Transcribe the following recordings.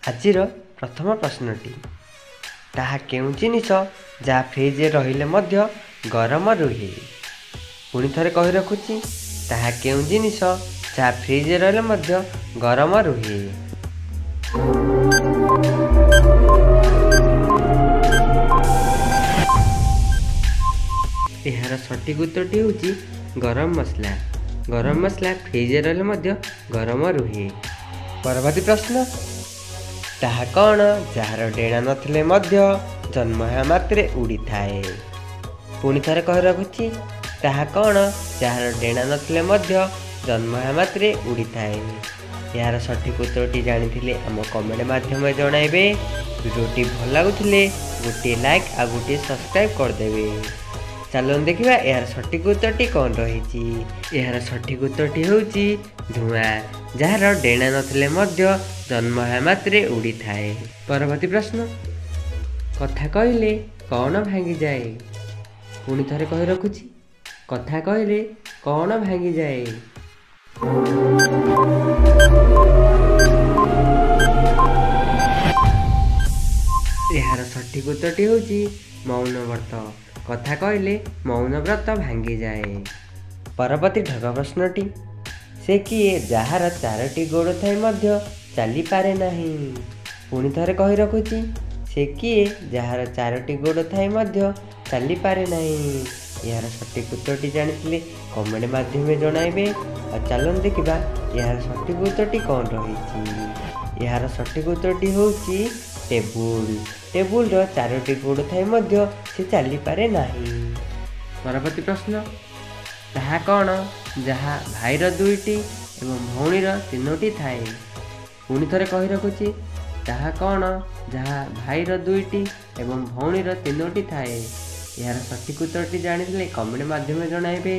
ଆଜିର ପ୍ରଥମ ପ୍ରଶ୍ନଟି, ତାହା କେଉଁ ଜିନିଷ ଯାହା ଫ୍ରିଜରେ ରହିଲେ ମଧ୍ୟ ଗରମ ରୁହେ? ପୁଣି ଥରେ କହି ରଖୁଛି, ତାହା କେଉଁ ଜିନିଷ ଯାହା ଫ୍ରିଜରେ ରହିଲେ ମଧ୍ୟ ଗରମ ରୁହେ? ଏହାର ସଠିକ୍ ଉତ୍ତରଟି ହେଉଛି ଗରମ ମସଲା। ଗରମ ମସଲା ଫ୍ରିଜରେ ରହିଲେ ମଧ୍ୟ ଗରମ ରୁହେ। ପରବର୍ତ୍ତୀ ପ୍ରଶ୍ନ, ତାହା କ'ଣ ଯାହାର ଡେଣା ନଥିଲେ ମଧ୍ୟ ଜନ୍ମ ହେବା ମାତ୍ରେ ଉଡ଼ିଥାଏ? ପୁଣି ଥରେ କହି ରଖୁଛି, ତାହା କ'ଣ ଯାହାର ଡେଣା ନଥିଲେ ମଧ୍ୟ ଜନ୍ମ ହେବା ମାତ୍ରେ ଉଡ଼ିଥାଏ? ଏହାର ସଠିକ୍ ଉତ୍ତରଟି ଜାଣିଥିଲେ ଆମ କମେଣ୍ଟ ମାଧ୍ୟମରେ ଜଣାଇବେ। ଭିଡ଼ିଓଟି ଭଲ ଲାଗୁଥିଲେ ଗୋଟିଏ ଲାଇକ୍ ଆଉ ଗୋଟିଏ ସବସ୍କ୍ରାଇବ୍ କରିଦେବେ। ଚାଲନ୍ତୁ ଦେଖିବା ଏହାର ସଠିକ୍ ଉତ୍ତରଟି କ'ଣ ରହିଛି। ଏହାର ସଠିକ୍ ଉତ୍ତରଟି ହେଉଛି ଧୂଆଁ, ଯାହାର ଡେଣା ନଥିଲେ ମଧ୍ୟ ଜନ୍ମ ହେବା ମାତ୍ରେ ଉଡ଼ିଥାଏ। ପରବର୍ତ୍ତୀ ପ୍ରଶ୍ନ, କଥା କହିଲେ କ'ଣ ଭାଙ୍ଗିଯାଏ? ପୁଣି ଥରେ କହି ରଖୁଛି, କଥା କହିଲେ କ'ଣ ଭାଙ୍ଗିଯାଏ? ଏହାର ସଠିକ୍ ଉତ୍ତରଟି ହେଉଛି ମୌନ ବ୍ରତ। କଥା କହିଲେ ମୌନ ବ୍ରତ ଭାଙ୍ଗିଯାଏ। ପରବର୍ତ୍ତୀ ଢଗ ପ୍ରଶ୍ନଟି, ସେ କିଏ ଯାହାର 4ଟି ଗୋଡ଼ ଥାଇ ମଧ୍ୟ ଚାଲିପାରେ ନାହିଁ? ପୁଣି ଥରେ କହି ରଖୁଛି, ସେ କିଏ ଯାହାର 4ଟି ଗୋଡ଼ ଥାଇ ମଧ୍ୟ ଚାଲିପାରେ ନାହିଁ? ଏହାର ସଠିକ୍ ଉତ୍ତରଟି ଜାଣିଥିଲେ କମେଣ୍ଟ ମାଧ୍ୟମରେ ଜଣାଇବେ। ଆଉ ଚାଲନ୍ତୁ ଦେଖିବା ଏହାର ସଠିକ୍ ଉତ୍ତରଟି କ'ଣ ରହିଛି। ଏହାର ସଠିକ୍ ଉତ୍ତରଟି ହେଉଛି ଟେବୁଲ। ଟେବୁଲର 4ଟି ଗୋଡ଼ ଥାଇ ମଧ୍ୟ ସେ ଚାଲିପାରେ ନାହିଁ। ପରବର୍ତ୍ତୀ ପ୍ରଶ୍ନ, ତାହା କ'ଣ ଯାହା ଭାଇର 2ଟି ଏବଂ ଭଉଣୀର 3ଟି ଥାଏ? ପୁଣି ଥରେ କହି ରଖୁଛି, ତାହା କ'ଣ ଯାହା ଭାଇର 2ଟି ଏବଂ ଭଉଣୀର 3ଟି ଥାଏ? ଏହାର ସଠିକ୍ ଉତ୍ତରଟି ଜାଣିଥିଲେ କମେଣ୍ଟ ମାଧ୍ୟମରେ ଜଣାଇବେ।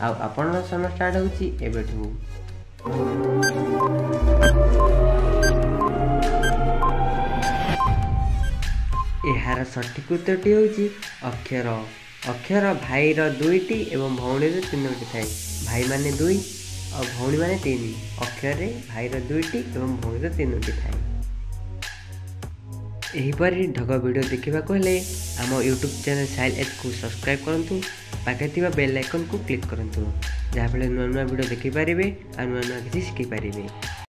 ଆଉ ଆପଣଙ୍କ ସମୟ ଷ୍ଟାର୍ଟ ହେଉଛି ଏବେଠୁ। ଏହାର ସଠିକ୍ ଉତ୍ତରଟି ହେଉଛି ଅକ୍ଷର। ଅକ୍ଷର ଭାଇର 2ଟି ଏବଂ ଭଉଣୀର 3ଟି ଥାଏ। ଭାଇମାନେ 2 ଆଉ ଭଉଣୀମାନେ 3। ଅକ୍ଷରରେ ଭାଇର 2ଟି ଏବଂ ଭଉଣୀର 3ଟି ଥାଏ। ଏହିପରି ଢଗ ଭିଡ଼ିଓ ଦେଖିବାକୁ ହେଲେ ଆମ ୟୁଟ୍ୟୁବ୍ ଚ୍ୟାନେଲ୍ ସାହିଲ ଏଚ୍କୁ ସବସ୍କ୍ରାଇବ୍ କରନ୍ତୁ, ପାଖରେ ଥିବା ବେଲ୍ ଆଇକନ୍କୁ କ୍ଲିକ୍ କରନ୍ତୁ, ଯାହାଫଳରେ ନୂଆ ନୂଆ ଭିଡ଼ିଓ ଦେଖିପାରିବେ ଆଉ ନୂଆ ନୂଆ କିଛି ଶିଖିପାରିବେ।